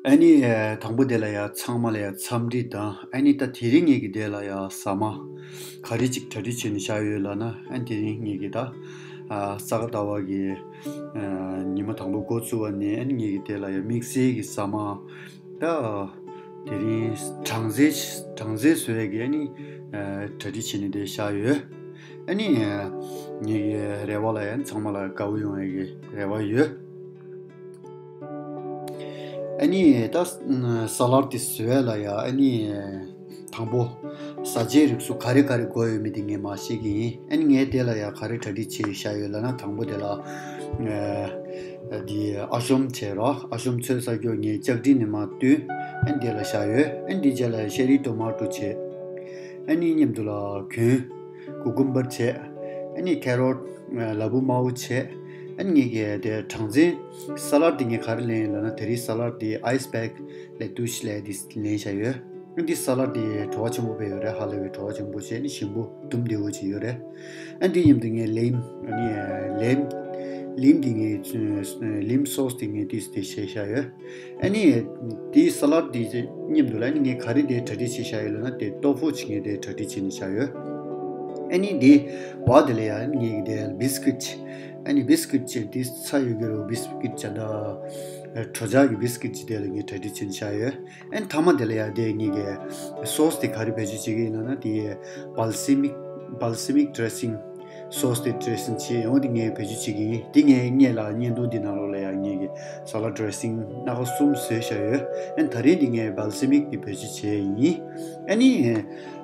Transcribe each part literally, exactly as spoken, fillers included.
ཨ་ནི་ཨ་དང་པོ་དེ་ལ་ཡ་ཚང་མ་ལ་ཡ་འཚམས་འདྲི་དང་། ཨ་ནི་ད་དེ་རིང་ངེད་ཀྱི་དེ་ལ་ཡ་ཟ་མ་ག་རེ་ཅིག་གྲ་སྒྲིག་བྱས་ནས་བཞག་ཡོད་ལབ་ན། ཨ་ནི་དེ་རིང་ངེད་ཀྱི་ད་ཨ་ས་ག་ཟླ་བ་གི་ཨ་ཉི་མ་དང་པོ་འགོ་བཙུགས་པ་ནས། ཨ་ནི་ངེད་ཀྱི་དེ་ལ་ཡ་དམིགས་བསལ་གྱི་ཟ་མ། ད་དེ་རིང་སྦྲང་རྩི་སྦྲང་རྩི་བཟོ་ཡས་ཀྱི་ཨ་ནི་ཨ་གྲ་སྒྲིག་བྱས་ནས་དེ་བཞག་ཡོད། ཨ་ནི་ངེད་ཀྱི་རེ་བ་ལ་ཡ་ཚང་མ་ལ་དགའ་བོ་ཡོང་ཡས་ཀྱི་རེ་བ་ཡོད། ཨ་ནི་ད་ས་ལར་དེ་བཟོ་ཡས་ལ་ཡ་ཨ་ནི་དང་པོ་བཟའ་བཅའི་རིགས་སུ་ག་རེ་ག་རེ་དགོས་ཡོད་མེད་དེ་ངས་མར་བཤད་ཀྱི་ཡིན། ཨ་ནི་ངས་དེ་ལ་ཡ་ག་རེ་གྲ་སྒྲིག་བྱས་བཞག་ཡོད་ལབ་ན། དང་པོ་དེ་ལ་ཨ་འདི་ཨ་ཤོམ་བྱས་རོགས། ཨ་ཤོམ་ཚོས་ས་སྐྱོ་ངས་ལྕགས་ཀྲིན་ནས་མར་བཏོན། ཨ་ནི་དེ་ལ་བཞག་ཡོད། ཨ་ནི་དེ་རྗེས་ལ་ཤེ་རི་ཊོ་མ་ཊོ་བྱས། ཨ་ནི་མཉམ་དུ་ལ་གྱོན། ཀུ་ཀུམ་བར་བྱས། ཨ་ནི་ཁེ་རོ་ཊི། ལ་ཕུག་དམར་པོ་བྱས། ཨ་ནི་ངེད་ཀྱི་དེ་སྦྲང་རྩི་ས་ལར་དེ་ངས་ག་རེ་ལེན་ཡིན་ལབ་ན། དེ་རིང་ས་ལར་དེ་ཨའི་སི་པེག་ལས་ཏུ་ཤི་ལས་དེ་ལེན་བཞག་ཡོད། ཨ་ནི་འདི་ས་ལར་དེ་བྲོ་བ་ཆེན་པོ་སྦས་ཡོད་རེད། ཧ་ལས་པའི་བྲོ་བ་ཆེན་པོ་བྱས། ཨ་ནི་ཞིམ་པོ་དུམ་བདེ་བོ་ཅིག་ཡོད་རེད། ཨ་ནི་དེ་མཉམ་དུ་ངས་ལེམ། ཨ་ནི་ལེམ། ལིམ་དེ་ངས་ལིམ་སོ་སི་དེ་ངས་དེ་དེ་བྱས་བཞག་ཡོད། ཨ་ནི་དེའི་ས་ལར་དེ་མཉམ་དུ་ལ་ཨ་ནི་ངས་ག་རེ་དེ་གྲ་སྒྲིག་བྱས་བཞག་ཡོད་ལབ་ན། དེ་ཏོ་ཧྥུ་ཅིག་ངས་དེ་གྲ་སྒྲིག་བྱས་ནས་བཞག་ཡོད། ཨ་ནི་དེ་བ་དེ་ལ་ཡ་ཨ་ནི་ངས་ཀྱི་དེ་བིས་ཀུད་ཅིག་ཨ་ནི་བིས་ཀུད་ཅིག་དེ་ཚ་ཡོད་ཀྱི་རེད། བིས་ཀུད་ཅིག་ད་གྲོ་ཆག་གི་བིས་ཀུད་ཅིག་དེ་ལ་ངས་གྲ་སྒྲིག་བྱས་ནས་བཞག་ཡོད། ཨ་ནི་མཐའ་མ་དེ་ལ་ཡ་དེ་ངས་ཀྱི་སོ་སི་དེ་ག་རེ་བེད་སྤྱོད་བྱེད་ཀྱི་ཡིན་ལབ་ན། དེ་བལ་སེ་མིག་བལ་སེ་མིག་ཌི་རེ་སིང་། སོ་སི་དེ་ཌི་རེ་སིང་བྱས་ཡོང་། དེ་ངས་བེད་སྤྱོད་བྱེད་ཀྱི་ཡིན། དེ་ངས་སྔོན་ལ་བརྙན་ཐུང་འདི་ནང་ལོགས་ལ་ཡང་ངས་ཀྱི་ས་ལར་ཌི་རེ་སིང་སྣ་ཁ་གསུམ་བཟོས་བཞག་ཡོད། ཨ་ནི་ད་རེས་འདི་ངས་བལ་སེ་མིག་འདི་བེད་སྤྱོད་བྱས་ཡིན། ཨ་ནི་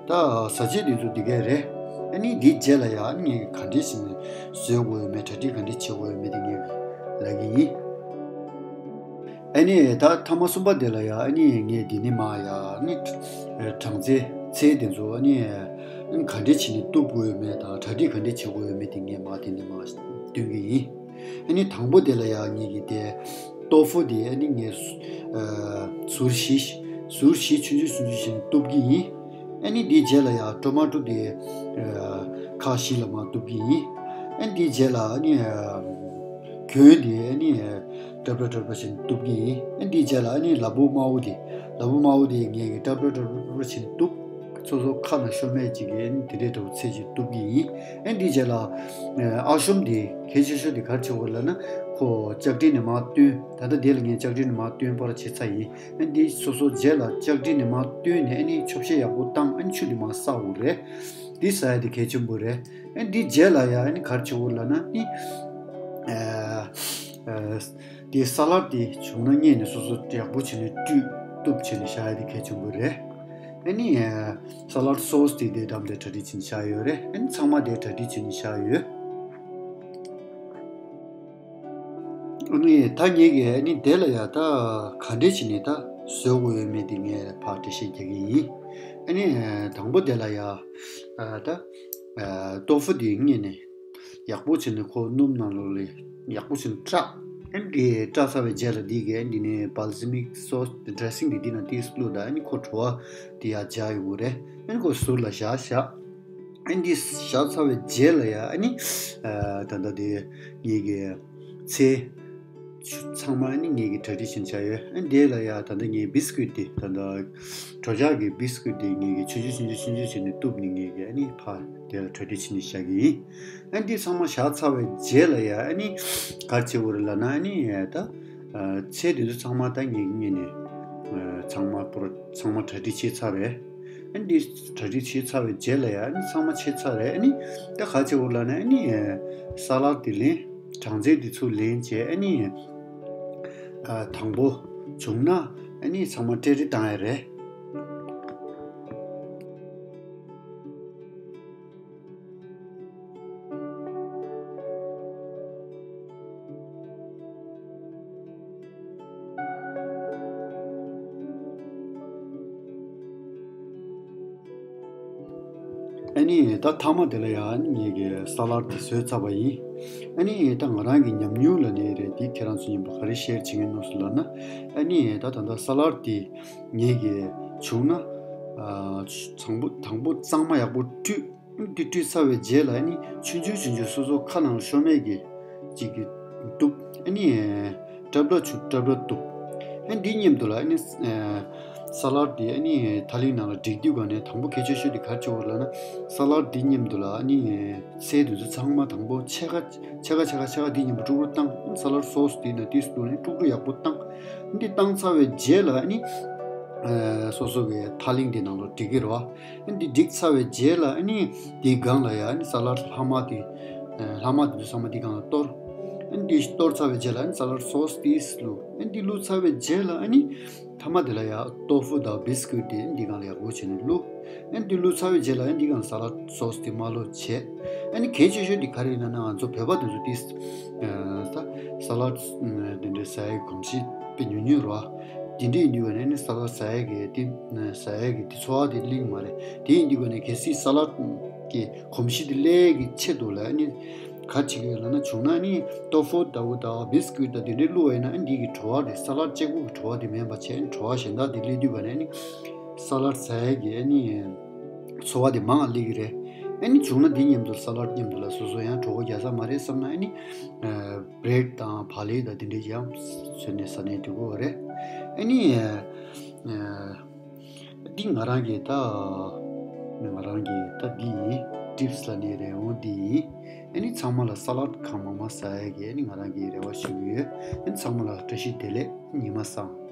ད་བཟའ་བཅའི་དེ་ཚོ་འདི་གས་རེད། ཨ་ནི་འདིའི་རྗེས་ལ་ཡང་ཨ་ནི་ངས་ག་འདྲས་བྱས་ནས་བཟོ་དགོས་ཡོད་མེད། གྲ་སྒྲིག་ག་འདྲས་བྱེད་དགོས་ཡོད་མེད་དེ་ངས་ལབ་ཀྱི་ཡིན། ཨ་ནི་ད་ཐ་མ་གསུམ་པ་དེ་ལ་ཡ་ཨ་ནི་ངས་འདི་ནས་མར་ཡ་ཨ་ནི་སྦྲང་རྩི་ཚལ་དེ་ཚོ་ཨ་ནི་ག་འདྲས་བྱས་ནས་གཏུབ་དགོས་ཡོད་མེད་དང་། གྲ་སྒྲིག་ག་འདྲས་བྱེད་དགོས་ཡོད་མེད་དེ་ངས་མར་དེ་ནས་མར་སྟོན་གྱི་ཡིན། ཨ་ནི་དང་པོ་དེ་ལ་ཡ་ངས་ཀྱི་དེ་ཏོ་ཧྥུ་དེ་ཨ་ནི་ངས་ཟུར་བཞི་ཟུར་བཞི་ཆུང་ཆུང་ཆུང་ཆུང་བྱས་ནས་གཏུབ་ཀྱི་ཡིན། ཨ་ནི་འདིའི་རྗེས་ལ་ཡ་ཊོ་མ་ཊོ་དེ་ཨ་ཁག་བཞི་ལ་མར་གཏུབ་ཀྱི་ཡིན། ཨ་ནི་འདིའི་རྗེས་ལ་ཨ་ནི་ཨ་གྱོན་དེ་ཨ་ནི་ཨ་ཏྲབ་ཏྲབ་ཏྲབ་ཏྲབ་བྱས་ནས་གཏུབ་ཀྱི་ཡིན། ཨ་ནི་འདིའི་རྗེས་ལ་ཨ་ནི་ལ་ཕུག་དམར་པོ་དེ་ལ་ཕུག་དམར་པོ་དེ་ངས་ཀྱི་ཏྲབ་ཏྲབ་ཏྲབ་ཏྲབ་བྱས་ནས་གཏུབ། སོ་སོ་ཁ་ནང་ཤོར་མེད་ཅིག་གི་ཨ་ནི་དེ་འདྲའི་འདྲ་བོ་ཚད་ཅིག་གཏུབ་ཀྱི་ཡིན། ཨ་ནི་འདིའི་རྗེས་ལ་ཨ་ཤོམ་དེ་གལ་ཆེ་ཤོས་དེ་ག་རེ་བྱེད་དགོས་ལབ་ན། ཁོ་ལྕགས་ཀྲིན་ནས་མར་བཏོན། ད་ལྟ་དེ་ལ་ངས་ལྕགས་ཀྲིན་ནས་མར་བཏོན་པར་བྱས་ཚར་ཡིན། ཨ་ནི་འདི་སོ་སོ་རྗེས་ལ་ལྕགས་ཀྲིན་ནས་མར་བཏོན་ནས་ཨ་ནི་ཆོབ་ཤེས་ཡག་པོ་བཏང་། ཨ་ནི་ཆུ་དེ་མར་བསགས་དགོས་རེད། འདི་བསགས་ཡ་དེ་གལ་ཆེན་པོ་རེད། ཨ་ནི་འདི་རྗེས་ལ་ཡ་ཨ་ནི་ག་རེ་བྱེད་དགོས་ལབ་ན། ཨ་ནི་ཨ་ཨ་དེ་ས་ལར་དེ་བྱུང་ན་སྔོན་ནས་སོ་སོ་ཡག་པོ་བྱས་ནས་བཀྲུས་གཏུབ་བྱས་ནས་བཞག་ཡ་དེ་གལ་ཆེན་པོ་རེད། ཨ་ནི་ཨ་ས་ལར་སོ་སི་དེ་དེ་བཀྲམ་སྟེ་གྲ་སྒྲིག་བྱས་ནས་བཞག་ཡོད་རེད། ཨ་ནི་ཚང་མ་དེ་གྲ་སྒྲིག་བྱས་ནས་བཞག་ཡོད། ཨ་ནི་ད་ངེད་ཀྱིས་ཨ་ནི་དེ་ལ་ཡ་ད་ག་འདྲས་བྱས་ནས་ད་བཟོ་དགོས་ཡོད་མེད་དེ་ངས་ཕར་འགྲེལ་བཤད་རྒྱག་གི་ཡིན། ཨ་ནི་དང་པོ་དེ་ལ་ཡ་ད་ཏོ་ཧྥུ་དེ་སྔོན་ནས་ཡག་པོ་བྱས་ནས་ཁོ་སྣུམ་ནང་ལོགས་ལ་ཡག་པོ་བྱས་ནས་བཀྲ། ཨ་ནི་དེ་བཀྲ་ཚར་བའི་རྗེས་ལ་འདི་གས་འདི་ནས་བལ་སེ་མིག་སོ་སི་ཌི་རེ་སིང་དེ་འདི་ནང་ཏིས་བླུགས། ད་ཨ་ནི་ཁོ་བྲོ་བ་དེ་ཡར་འཇགས་ཡོང་གི་རེད། ཨ་ནི་ཁོ་ཟུར་ལ་བཞག་བཞག་ཨ་ནི་འདི་བཞག་ཚར་བའི་རྗེས་ལ་ཡ་ཨ་ནི་ཨ་ད་ལྟ་དེ་ངེད་ཀྱི་ཚལ་ཚང་མ་ཨ་ནི་ངེད་ཀྱིས་གྲ་སྒྲིག་བྱས་བཞག་ཡོད། ཨ་ནི་དེ་ལ་ཡ་ད་ལྟ་ངས་བིས་ཀུད་དེ་ད་ལྟ་གྲོ་ཆག་གི་བིས་ཀུད་དེ་ངེད་ཀྱིས་ཆུང་ཆུང་ཆུང་ཆུང་ཆུང་ཆུང་བྱས་ནས་གཏུབ་ནས་ངེད་ཀྱིས་ཨ་ནི་ཕར་དེ་ལ་གྲ་སྒྲིག་བྱས་ནས་བཞག་གི་ཡིན། ཨ་ནི་འདི་ཚང་མ་བཞག་ཚར་བའི་རྗེས་ལ་ཡ་ཨ་ནི་ག་རེ་བྱེད་དགོས་རེད་ལབ་ན། ཨ་ནི་ད་ཨ་ཚལ་དེ་ཚོ་ཚང་མ་ད་ངེད་ཀྱིས་སྔོན་ནས་ཨ་ཚང་མ་པོར་ཚང་མ་གྲ་སྒྲིག་བྱས་ཚར་རེད། ཨ་ནི་འདི་གྲ་སྒྲིག་བྱས་ཚར་བའི་རྗེས་ལ་ཡ་ཨ་ནི་ཚང་མ་བྱས་ཚར་རེད། ཨ་ནི་ད་ག་རེ་བྱེད་དགོས་ལབ་ན། ཨ་ནི་ཨ་ས་ལར་དེ་ལེན། སྦྲང་རྩི་དེ་ཚོ་ལེན་བྱས། ཨ་ནི་ཨ་དང་པོ་བྱུང་ན་ཨ་ནི་ཚང་མ་སྤྲེལ་རེ་བཏང་ཡ་རེད། ཨ་ནི་ད་མཐའ་མ་དེ་ལ་ཡང་ངེད་ཀྱིས་ས་ལར་དེ་བཟོས་ཚར་བ་ཡིན། ཨ་ནི་ད་ང་རང་གི་ཉམས་མྱོང་ལ་ནི་རེད། འདི་ཁྱེད་རང་ཚོ་མཉམ་པོ་ག་རེ་ཤེར་བྱེད་མཁན་ནོ་སུ་ལབ་ན། ཨ་ནི་ད་ད་ལྟ་ས་ལར་དེ་ངེད་ཀྱིས་བྱུང་ན་ཨ་དང་པོ་དང་པོ་གཙང་མ་ཡག་པོ་བཀྲུས། འདི་བཀྲུས་ཚར་བའི་རྗེས་ལ་ཨ་ནི་ཆུང་ཆུང་ཆུང་ཆུང་སོ་སོ་ཁ་ནང་ཤོར་མེད་ཀྱི་ཅིག་གི་གཏུབ། ཨ་ནི་ཏྲབ་ཏྲབ་ཆུ་ཏྲབ་ཏྲབ་གཏུབ། ཨ་འདི་མཉམ་དུ་ལ་ཨ་ནི་ས་ལཱཌ་འདི་ཨ་ནི་ཐ་ལིང་ནང་ལ་སྒྲིག་དུས་ག་ནས་དང་པོ་གལ་ཆེ་ཤོས་འདི་ག་རེ་བྱེད་དགོས་ལབ་ན། ས་ལཱཌ་འདི་མཉམ་དུ་ལ་ཨ་ནི་ཚལ་འདི་ཚོ་ཚང་མ་དང་པོ་ཕྱེད་ཀ་ཕྱེད་ཀ་ཕྱེད་ཀ་ཕྱེད་ཀ་འདི་མཉམ་པོ་དཀྲུག་དཀྲུག་བཏང་། ས་ལཱཌ་སོ་སི་འདི་ནང་ཏིས་བླུགས་ནས་དཀྲུག་དཀྲུག་ཡག་པོ་བཏང་། འདི་བཏང་ཚར་བའི་རྗེས་ལ་ཨ་ནི་སོ་སོ་གི་ཐ་ལིང་འདི་ནང་ལ་སྒྲིག་གི་རེད་བ། ཨ་འདི་སྒྲིག་ཚར་བའི་རྗེས་ལ་ཨ་ནི་དེའི་སྒང་ལ་ཡ་ཨ་ནི་ས་ལཱཌ་ལྷག་མ་དེ་ལྷག་མ་དེ་ཚོ་ཚང་མ་དེའི་སྒང་ལ་གཏོར། ཨ་འདི་གཏོར་ཚར་བའི་རྗེས་ལ་ཨ་ནི་ས་ལཱཌ་སོ་སི་དེ་བླུགས། ཨ་འདི་བླུགས་ཚར་བའི་རྗེས་ལ་ཨ་ནི་མཐའ་མ་དེ་ལ་ཡ་ཏོ་ཧྥུ་དང་བིས་ཀུད་དེ་ཨ་འདི་སྒང་ལ་ཡག་པོ་བྱས་ནས་བླུགས། ཨ་འདི་བླུགས་ཚར་བའི་རྗེས་ལ་ཨ་འདི་སྒང་ལ་ས་ལཱཌ་སོ་སི་དེ་མར་བླུགས་བྱས། ཨ་ནི་གལ་ཆེ་ཤོས་དེ་ག་རེ་ཡིན་ན་ན་ང་ཚོ་བོད་པ་དེ་ཚོ་དེ་ས་ལཱཌ་དེ་འདྲའི་ཟ་ཡའི་གོམས་གཤིས་དཔེ་ཉུང་ཉུང་རེད་བ། དེ་འདྲ་ཡིན་དུས་ཀ་ནས་ནི་ས་ལཱཌ་ཟ་ཡ་གི་དེ་ཟ་ཡ་གི་དེ་ཚོར་བ་དེ་སླེབས་མ་རེད། དེ་ཡིན་དུས་ཀ་ནས་གལ་སྲིད་ས་ལཱཌ་གི་གོམས་གཤིས་དེ་སླེབས་ཀྱི་ཆེད་དུ་ལ་ནི་ག་བྱེད་ཀྱི་ཡོད་ལབ་ན། བྱུང་ན་ནི་ཏོ་ཧྥུ་ལྟ་བུ་དང་བིས་ཀུད་དང་དེ་འདྲའི་བླུགས་པ་ཡིན་ན་འདི་གི་བྲོ་བ་དེ་ས་ལཱཌ་གཅིག་པུ་གི་བྲོ་བ་དེ་མིན་པ་བྱས་ནས་བྲོ་བ་གཞན་དག་དེ་སླེབས་དུས་ཀ་ནས་ནི་ས་ལཱཌ་ཟ་ཡ་གི་ནི་ཚོར་བ་དེ་མང་ང་སླེབས་ཀྱི་རེད། ཨ་ནི་བྱུང་ན་འདི་མཉམ་དུ་ས་ལཱཌ་མཉམ་དུ་ལ་སོ་སོ་ཡང་གྲོད་ཁོག་རྒྱགས་ས་མ་རེད་བསམ་ན་ཨ་ནི་བྷི་རེཌ་དང་བག་ལེབ་དང་དེ་འདྲ་ཡང་བཟོས་ནས་ཟ་ནས་འགྲོ་གི་ཡོད་རེད། ཨ་ནི་འདི་ང་རང་གི་ད་ང་རང་གི་ད་འདི་ཡིན། ཊིབ་སི་ལབ་ནའི་རེད། འོ་འདི་ཡིན། ཨ་ནི་ཚང་མ་ལ་ས་ལཱཌ་གང་མང་མང་ཟ་ཡ་གི་ཨ་ནི་ང་རང་གི་རེ་བ་ཞུ་གི་ཡོད། ཨ་ནི་ཚང་མ་ལ་བཀྲ་ཤིས་བདེ་ལེགས། ཉི་མ་བཟང་།